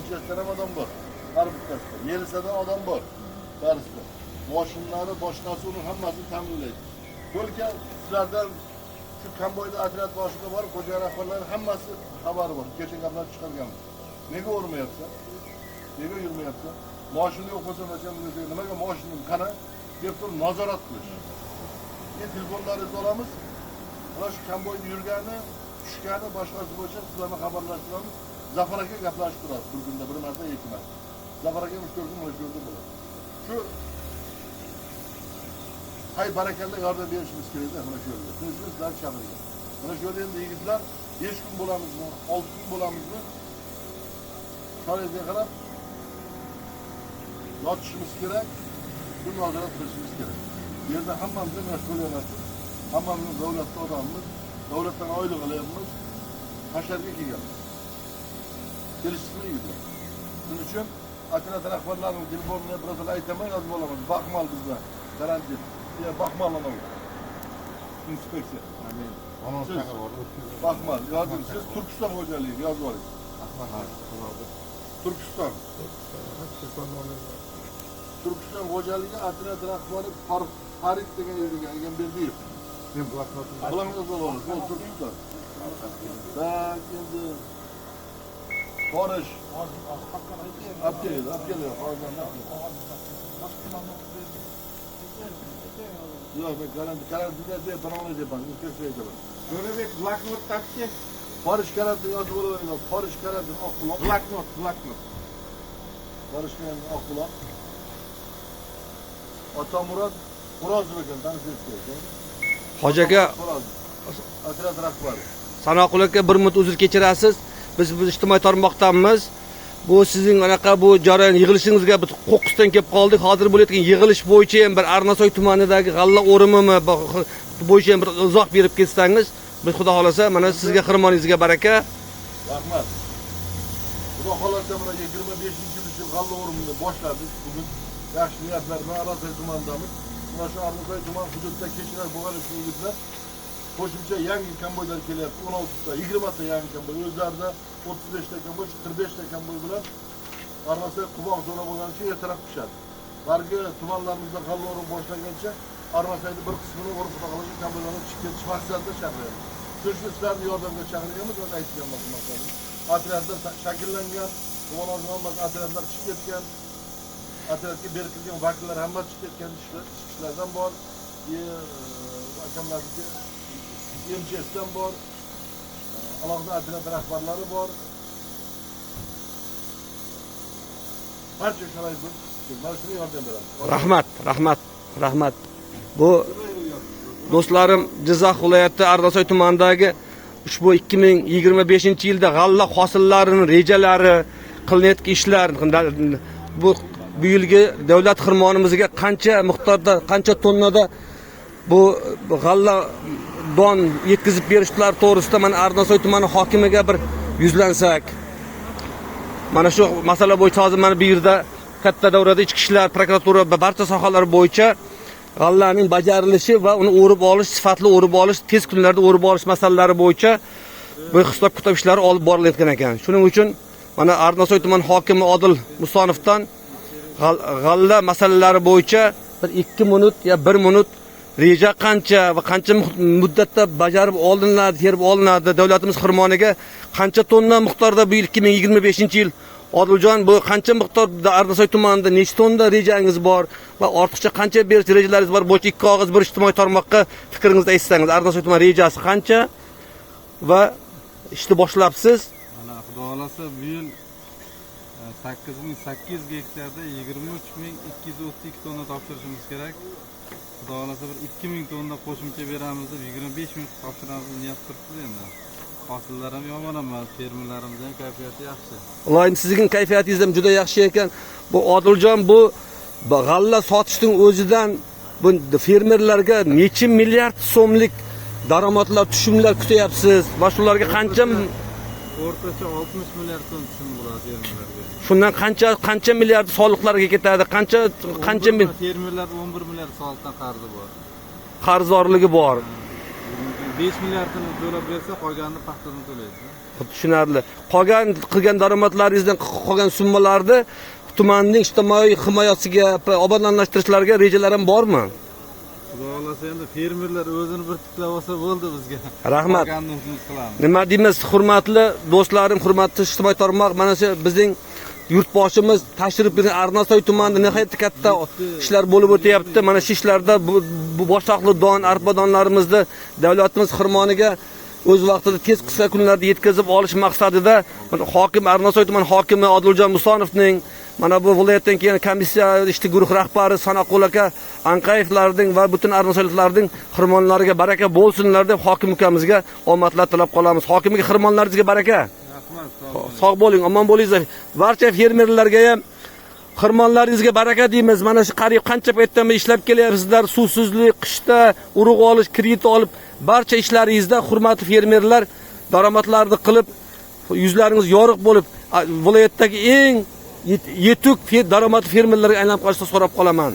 MChSdan ham odam bor. Har bittasida. Militsiyadan odam bor. Barisida. Mashinalari, boshqasi uni hammasini ta'minlaydi. Только sizlardan shu komboyda otryad boshlig'i bor, xo'jalik rahbarlari hammasi xabari bor. Kecha gaplar chiqarganmiz. Nega o'rmayapsan? Nega yurmayapsan? Moshina yo'q bo'lsa, masalan, nimaga moshinang qani deb turib nazorat qilish. Keyin telefonlaringizni olamiz. Mana shu komboyda yurgani, tushgani, boshqasi bo'yicha sizlarni xabarlashtiramiz. Zafar aka gaplashib turadi bir kunda bir marta, ikki marta. Zafar aka 3-4 kun mana shu yerda bo'ladi. Shu hay barakalla yordam berishimiz kerakda mana shu yerda. Shuning uchun sizlarni chaqirgan. Mana shu yerda endi yigitlar 5 kun bo'lamizmi, 6 kun bo'lamizmi? Sharoitga qarab yotishimiz kerak, bu nazorat qilishimiz kerak. Bu yerda hammamiz mashg'ul emasmiz. Hammamiz davlatda odammiz. Davlatdan oylik olyapmiz. Hasharga kelganmiz. Kelishdikmi yigitlar? Shuning uchun otryad rahbarlarining telefonini biroz aytaman, yozib olaman. Baxmal bizda karantin. Ya Baxmal anavi. Inspeksiya. Siz Baxmal yozing, siz Turkiston xo'jaligi yozib oling. Turkiston. Turkiston xo'jaligi otryad rahbari Farid degan yerga Egamberdiyev. Men bloknotim. Bloknot olamiz. Bu Turkiston. Так, endi Forish. Olib keladi, olib keladi, hozir. Yo'q, men karantinda deb paromon deyapman, inspeksiya aytaman. Jo'rabek, bloknot topchi. Forish karantin yozib olavering. Forish karantin Oqbuloq. Bloknot, bloknot. Forish karantin Oqbuloq. Otamurod Xo'rozov ekan, tanishingiz kerak. Hoji aka, Xo'rozov. Otryad rahbari. Sanoqul aka, bir minut uzr kechirasiz. Biz ijtimoiy tarmoqdanmiz. Bu sizning anaqa bu jarayon yig'ilishingizga biz qo'qqisdan kelib qoldik. Hozir bo'layotgan yig'ilish bo'yicha ham bir Arnasoy tumanidagi g'alla o'rimimi bo'yicha ham bir izoh berib ketsangiz, biz xudo xolasa mana sizga xirmoningizga baraka. Rahmat. Xudo xolasa mana 25-yil shu g'alla o'rimini boshladik. Bugun yaxshi niyatlar bilan Arnasoy tumanidamiz. Mana shu Arnasoy tuman hududida kechalar bo'lgan shu yigitlar qo'shimcha yangi komboylar kelyapti. 16 ta, 20 ta yangi komboy. O'zlarida 35 ta komboy, 45 ta komboy bilan Arnasoy quvoq zo'ra bo'lganicha ertaroq pishadi. Bargi tumanlarimizda g'alla o'rim boshlagancha Arnasoyni bir qismini o'rib xudo xolasa komboylarni chiqib ketish maqsadida chaqiryapmiz. Shuning uchun sizlarni yordamga chaqirganmiz, o'zi aytgan maqsadimiz. Otryadlar shakllangan, tuman otryadlar chiqib ketgan, otryadga berkilgan vakillar hamma chiqib ketgan, ishchilardan bor, akamlarniki MChSdan bor, alohida otryad rahbarlari bor. Barcha sharoit mana shunga yordam beramiz. Rahmat, rahmat, rahmat. Bu do'stlarim, Jizzax viloyati Arnasoy tumanidagi ushbu 2025-yilda g'alla hosillarining rejalari, qilinayotgan ishlar, bu yilgi davlat xirmonimizga qancha miqdorda, qancha tonnada bu g'alla don yetkazib berishlar to'g'risida mana Arnasoy tumani hokimiga bir yuzlansak. Mana shu masala bo'yicha hozir mana bu yerda katta davrada ichki ishlar, prokuratura va barcha sohalar bo'yicha g'allaning bajarilishi va uni o'rib olish, sifatli o'rib olish, tez kunlarda o'rib olish masalalari bo'yicha bu hisob kitob ishlari olib borilayotgan ekan. Shuning uchun mana Arnasoy tuman hokimi Odil Musonovdan g'alla masalalari bo'yicha bir 2 minut ya 1 minut reja qancha va qancha muddatda bajarib olinadi, terib olinadi, davlatimiz xirmoniga qancha tonna miqdorda bu yil 2025-yil Odiljon bu qancha miqdorda Arnasoy tumanida necha tonna rejangiz bor va ortiqcha qancha berish rejalaringiz bor bo'yicha ikki og'iz bir ijtimoiy tarmoqqa fikringizni aytsangiz. Arnasoy tuman rejasi qancha va ishni boshlabsiz? Mana xudo xolasa bu yil 8800 gektarda 23232 tonna topshirishimiz kerak. Xudo xolasa bir 2000 tonna qo'shimcha beramiz deb 25000 topshiramiz deb niyat qilibmiz endi. Hosillar ham yomon emas, fermerlarimiz ham kayfiyati yaxshi. Ilohim sizning kayfiyatingiz ham juda yaxshi ekan. Bu Odiljon bu g'alla sotishning o'zidan bu fermerlarga necha milliard so'mlik daromadlar, tushumlar kutyapsiz va shularga qancha o'rtacha 60 milliard so'm tushum bo'ladi fermerlarga. Shundan qancha milliard soliqlarga ketadi? Qancha fermerlar 11 milliard soliqdan qarzi bor. Qarzdorligi bor. Bugungi 5 milliardini to'lab bersa, qolganini paxtadan to'laydi. Tushunarli. Qolgan qilgan daromadlaringizdan qolgan summalarni tumanning ijtimoiy himoyasiga, obodonlashtirishlarga rejalar ham bormi? Xudo xohlasa, endi fermerlar o'zini bir tiklab olsa bo'ldi bizga. Rahmat. Qolganini o'zimiz qilamiz. Nima deymiz, hurmatli do'stlarim, hurmatli ijtimoiy tarmoq, mana shu bizning yurtboshimiz tashrif buyurgan Arnasoy tumanida nihoyatda katta ishlar bo'lib o'tyapti. Mana shu ishlarda bu boshoqli don, arpa donlarimizni davlatimiz xirmoniga o'z vaqtida, tez, qisqa kunlarda yetkazib olish maqsadida hokim, Arnasoy tuman hokimi Odiljon Musonovning, mana bu viloyatdan kelgan komissiya ishchi guruh rahbari Sanoqul aka Anqayevlarning va butun arnasoyliklarning xirmonlariga baraka bo'lsinlar deb hokim ukamizga omadlar tilab qolamiz. Hokimga, xirmonlaringizga baraka. Rahmat, sog' bo'ling. Sog' bo'ling, omon bo'linglar. Barcha fermerlarga ham xirmonlaringizga baraka deymiz. Mana shu qariyb qancha paytdan beri ishlab kelyapsizlar. Suvsizlik, qishda urug' olish, kredit olib, barcha ishlaringizda, hurmatli fermerlar, daromadlarni qilib, yuzlaringiz yorug' bo'lib, viloyatdagi eng yetuk daromadli fermerlarga aylanib qolishni so'rab qolaman.